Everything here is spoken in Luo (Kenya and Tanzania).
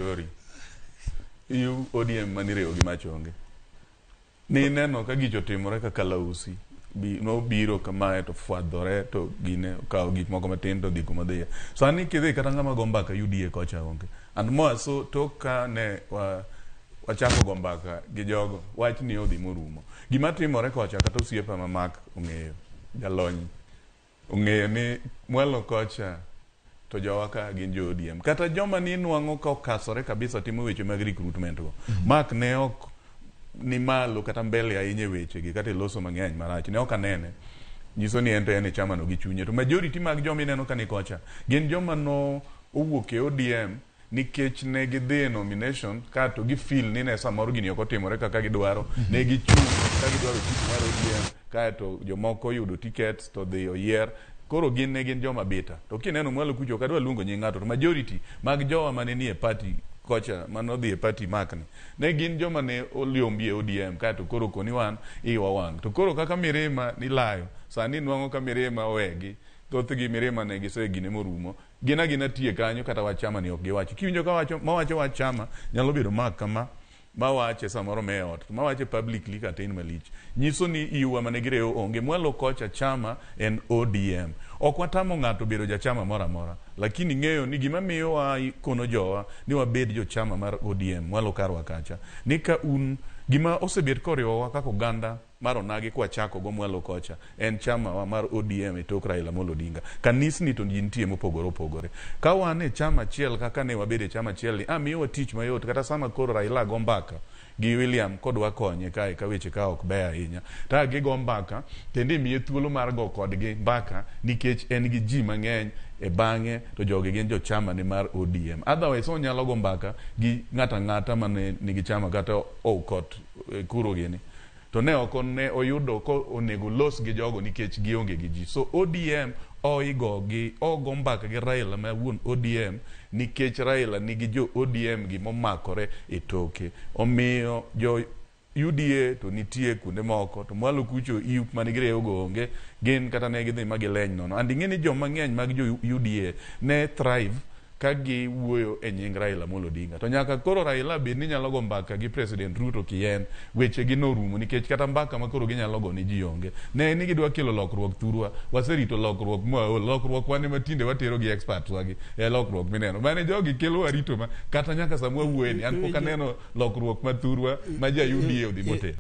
Sorry. Iu ODM maniriwo gi mach onge. Nineno ka gicho otimore kaka lausi. Bi, nobiro kamae to fwadhore to gine okawo gik moko matin to dhi kuma dhiye. Sani kidhi kata ng'ama go mbaka UDA kocha onge. And more so tok ka ne wa, wachako go mbaka gi jogo, wach ni odhi morumo. Gima timore kocha kata osiepa ma Mark ong'eyo, jalony ong'eyo ni mwalo kocha to jowa ka gin jo ODM. Kata joma ni nwang'o ka okasore kabisa timo weche mag recruitment go. Mark ne ok ni malo kata mbele ahinya e weche gi kata e loso mang'eny marach. Ne ok anene. Nyiso ni en to en e chama no gi chunye. To majority mag joma ineno ka ni kocha gin joma no owuok e ODM nikech ne gidhi e nomination kato gi feel ni ne samoro gini ok otimore kaka gidwaro. Ne gichung' ka gidwaro tich mar ODM kaeto jomoko oyudo tickets to dhi oyier. Koro gin ne gin joma bitter. To kineno mwalo kucho ok adwa luongo nying ng'ato to majority mag jowa mane nie party kocha manodhi e party Mark ni ne gin joma ne oliombi e ODM kaeto koro koni wan iwa wang'. To koro kaka mirima nilayo sani nwang'o ka mirima owegi thothgi mirima ne gisegine morumo gin agina tie kanyo kata wach chama ni ok giwacho. Kiwinjo ka wacho mawacho wach chama nyalo bedo Mark kama mawache samoro me ot to mawache publicly katin malich nyiso ni iwa mane girewo onge mwalo kocha chama en ODM ok watamo ng'ato bedo jachama moro amora lakini ng'eyo ni gima miyo wa kono jowa ni wabed jochama mar ODM mwalo karwa kacha ni ka un gima osebet koriwowa kaka oganda mar onagi kwachako go mwalo kocha en chama wa mar ODM e tok Raila Amolo Odinga. Kanisni to ji nitie mopogore opogore. Ka wan e chama achiel kaka ne wabedo e chama achiel ni, ah, miyowa tich mayot kata sama koro Raila go mbaka gi William kodwa konye kae ka weche ka ok beyo ahinya. Ta gigo mbaka kendo imiye thuolo mar go kodgi mbaka nikech en gi ji mang'eny e bang'e to jogi gin jochama ne mar ODM. Otherwise onyalo go mbaka gi ng'ato ang'ata mane nigi chama kata Aukot kuro gini. To ne ok ne oyudo ko onego los gi jogo nikech gionge gi ji. So ODM oigo gi ogo mbaka gi Raila ma wuon ODM nikech Raila nigi jo ODM gi momakore e toke. Omiyo jo UDA to nitie kuonde moko to mwalo kucho iup mane girewo go onge gin kata ne gidhi ma gileny nono. And ing'e ni joma ng'eny mag jo UDA ne thrive ka giwuoyo e nying Raila Amolo Odinga. To nyaka koro Raila bed ni nyalo go mbaka gi President Ruto kien, weche gi norumo nikech kata mbaka ma koro ginyalo go ni ji onge. Ne ni gidwa kelo lokruok thurwa, waserito lokruok mwaol, lokruok wan ema tinde watero gi experts wagi e lokruok mineno. Mane jogi kelo warito ma kata nyaka sama wawuoye ni an pok aneno lokruok ma thurwa ma ja UDA odhi motero.